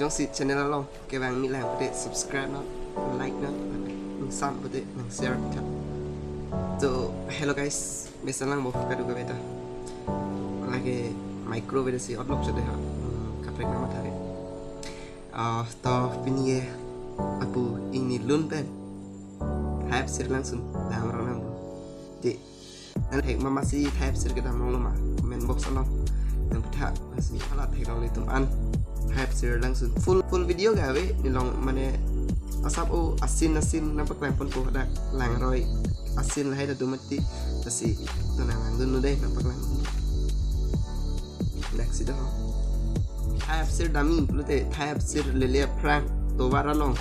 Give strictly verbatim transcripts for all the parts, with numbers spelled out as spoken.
Jongsi channel along kevang mi lang pute subscribe non, like non, ingsam pute nang share tha. So, hello guys, besa lang bo kadu kave ta. Lake micro video si otlok chode ha. Hmm, kaprek nama thare. Ah, to pini ke apu ingni lun pen Thai apsir langsun dam rong nang. Te nang thek ma masi Thai apsir kedam rong lo ma, comment box along nang putha. Masi hala theklong ilitum an Thai apsir langsun. Full, full video ga ave, neli long mane asap o asin asin nang paklang ponpo, hadak langroi asin lahai ta do mati. Lasi to nang langdun nu dei, nang paklang. Dak si do. Thai apsir dam-i pulote Thai apsir lele aphrang tovar along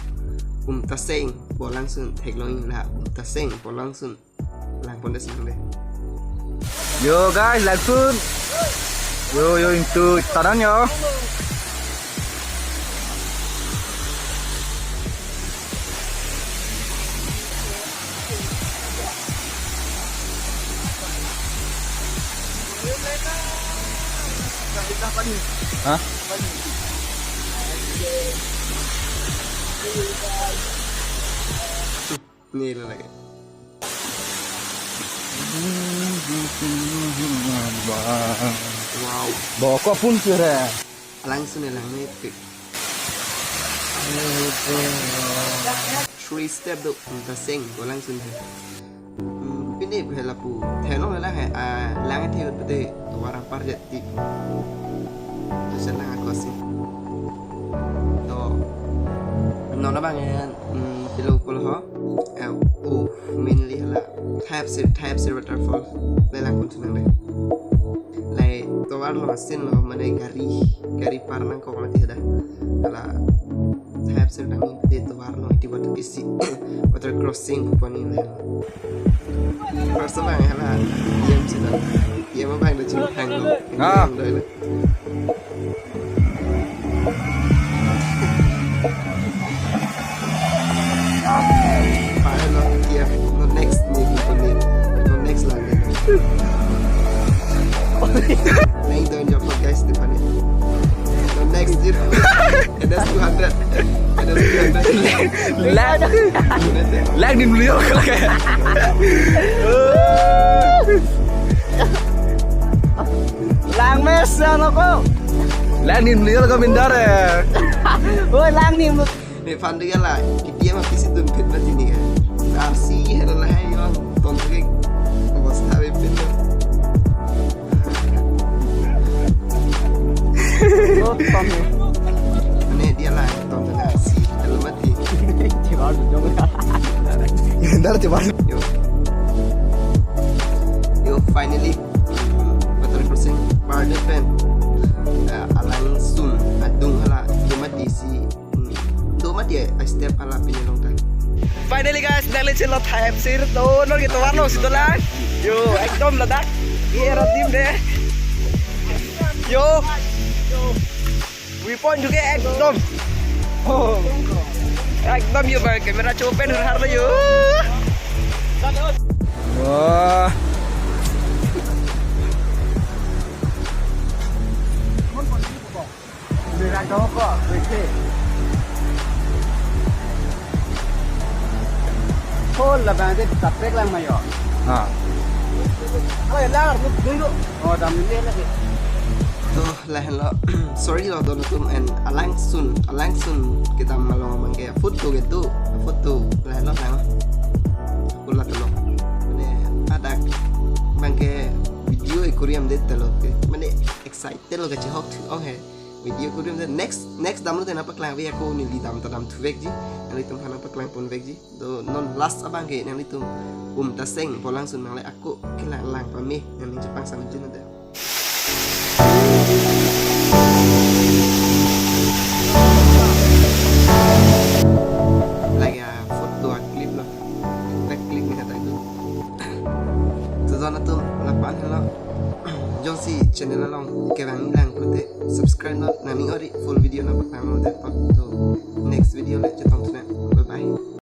um ta seng bo langsun theklong-i, la um ta seng bo langsun lang pon des nang dei. Yo guys, langsun. Yo, yo, into taran yo. Hah? Ni lagi. Wow. Boko pun sih re. Langsun lang ni tik. Three step do, um ta seng bo langsun he. Hmm, pini bhela pu. Theno la he, ah, lang the pute tovar apar jati. Tusen lang ako si. To, non abang en, hmm, pilo pul ho. Eh, oh, mainly hala Thai apsir, Thai apsir waterfall. Lelang pun senang deh. Lai tovar lo asin lo, mane gari, gari par nangkok mati ada. Hala Thai apsir dam-i pute tovar lo, di water isi, water crossing pu pon-i le. First abang hala A T M si do. A T M abang do chun hang lo. Ah. Hang lo le. Pakai lo A T M, no next ni, ni, ni, no next lagi. Nang doin jawab guys di pakai. No next di. N S two hundred. N S two hundred. Lang, lang ni beliau kalau kayak. Lang mes ano ko. Lang ni beliau kalau mindar ya. Woi, lang ni. Nephan dia lah, kita mah pisi tun pit mah sini kan. Arsi hera lahai yang ton ke. Bos tahu pin. Oh, ton ya. Ini dia lah, ton ke arsi. Kalau mati. Tiba dong. Bentar, tiba. Yo. Yo, finally. Water crossing, bar de pen. Eh, alangsun, adung hala, yo mati si. Hmm. Do mati ya, I step hala pini long ta. Finally guys, nangle chelo Thai apsir, to non ke tovar lo si dolang. Yo, ekdom ladak. Ye ra dim de. Yo. View point juga ekdom. Oh. Ekdom yo bang, camera chopen har har yo. Wah. Hol la bang de kaprek lang ma yo. Ha. Ala lang dun do. Oh, dam ni lagi. To lahenlo, sorry lo don atum, and alangsun, alangsun kedam along abang ke photo kedo, photo lahenlo lang. Kula telo. Mane hadak abang ke video ikuri-am det telo ke. Mane excited lo kachihok thu-ong he. Video ikuri-am det, next, next damlo te nangpaklang ave ako, neli dam ta dam thuvekji. Nanglitum aphan nangpaklang ponvekji. To non last abang ke nanglitum um ta seng bo langsun nangle ako kelang lang pame nangning chepang sang jin ada. Lagi a photo a clip lo. Kita clip ni kata itu. To don atum lapu-an helo. Jongsi channel along kevang lang pute subscribe non, nangning ori full video nangpaklang non.